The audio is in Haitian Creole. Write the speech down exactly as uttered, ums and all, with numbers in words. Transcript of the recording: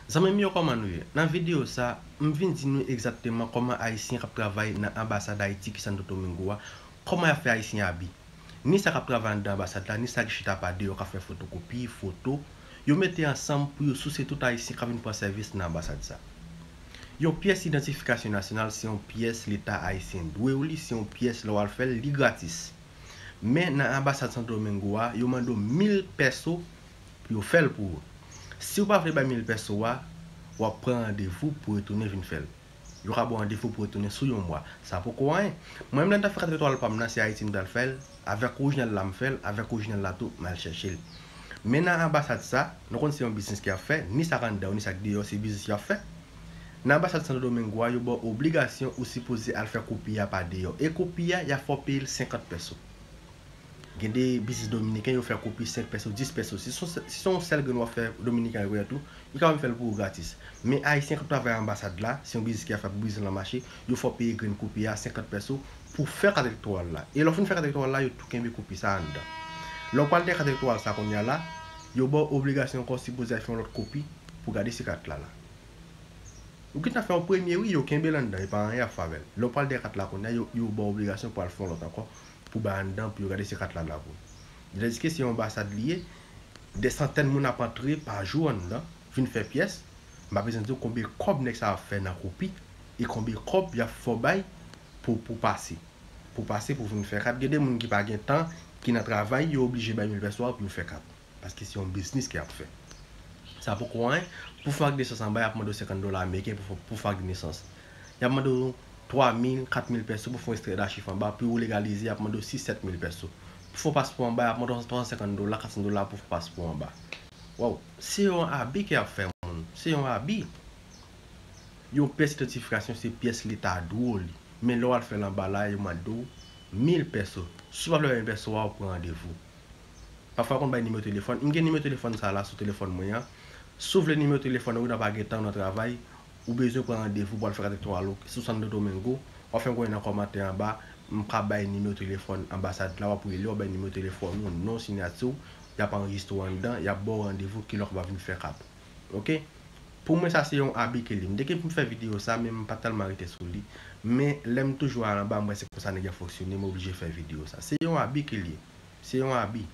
Zanmi m yo, kòman nou ye? Nan videyo sa, m vin di nou egzakteman kòman Ayisyen k ap travay nan anbasad Ayiti ki Santo Domingo a, kòman y ap fè Ayisyen abi. Ni sa k ap travay anndan anbasad la, ni sa ki chita pa deyò k ap fè fotokopi, foto, yo mete ansanm pou yo souse tout Ayisyen k ap vin pran sèvis nan anbasad sa. Yon pyès idantifikasyon nasyonal se yon pyès Leta ayisyen dwe w li, se yon pyès lè w al fè l, li gratis. Men nan anbasad Santo Domingo a, yo mande w mil pèso pou yo fè l pou ou. Si w pa vle bay mil pèso a, w ap pran randevou pou retounen vin fè l. Yo ka ba w randevou pou retounen sou yon mwa. Sa poko anyen. Mwen menm lè m t ap fè kat eletwal pa m nan, se Ayiti m t al fè l. Avèk orijinal la m fè l, avèk orijinal la tou, m al chèche l. Men nan anbasad sa, nou konn se yon biznis ki ap fè, ni sa k anndan yo, ni sa k deyò, se biznis y ap fè. Nan anbasad Santo Domingo a, yo ba w obligasyon ou sipoze al fè kopi a pa deyò. E kopi a, y ap fè w peye l senkant pèso. Gen de biznis dominiken, yo fè kopi senk pèso, dis pèso. Si se yon sèl grenn w ap fè dominiken an rekonèt ou, li ka menm fè l pou ou gratis. Men Ayisyen k ap travay anbasad la, se yon biznis ki ap fè pou biznis lan mache, yo fè w peye grenn kopi a senkant pèso pou fè kat eletwal la. E lè w fin fè kat eletwal la, yo tou kenbe kopi sa anndan. Lè w pral dèyè kat eletwal sa kounye a la, yo ba w obligasyon ankò sipoze al fè yon lòt kopi pou gade si kat la la. Ou gentan fè yon premye, wi, yo kenbe l anndan, e pa anyen y ap fè avè l. Lè w pral dèyè kat la kounye a, yo, yo ba w obligasyon pou al fè yon lòt ankò, pou bay anndan, pou yo gade si kat la la pou ou. Tandis ke se yon anbasad li ye, dè santèn moun ap antre pa jou anndan, vin fè pyès. M pa bezwen di w konbyen kòb nèg sa ap fè nan kopi, e konbyen kòb y ap fè w bay pou, pou pase. Pou pase, pou vin fè kat. Gen de moun ki pa gen tan, ki nan travay, yo oblije bay mil pèso a pou yo fè kat. Paske se yon biznis ke y ap fè. Sa poko anyen. Pou fè ak nesans anba, y ap mande w senkant dola ameriken pou, pou fè ak nesans. Y ap mande w twa mil, kat mil pèso pou fè yon ekstrè dachif anba. Pou w legalize, y ap mande w sis, sèt mil pèso. Pou fè yon paspò anba, y ap mande w twa san senkant dola, kat san dola pou fè paspò anba. Waw, se yon abi ke y ap fè moun. Se yon abi. Yon pyès idantifikasyon se pyès Leta dwe w li. Men lè w al fè l anba la, yo mande w mil pèso. Si w pa vle bay mil pèso a, w pran randevou. Pafwa, yo konn bay nimewo telefòn. M gen nimewo telefòn sa la sou telefòn mwen an. Si w vle nimewo telefòn ou, nan pa gen tan, ou nan travay, ou bezwen pran randevou pou al fè kat eletwal ou sou Santo Domingo, w ap fè m konnen nan kòmantè anba, m ka bay nimewo telefòn anbasad la, w ap rele, w ap bay nimewo telefòn ou, non, siyati w, y ap anrejistre w anndan, y ap ba w randevou kilè w kapab vin fè kat. Oke? Pou mwen, sa se yon abi ke li. M te gen pou m fè videyo sa, men m pa tèlman rete sou li. Men lè m toujou al anba, m wè se konsa nèg yo fonksyone, m oblije fè videyo sa. Se yon abi ke li ye. Se yon abi.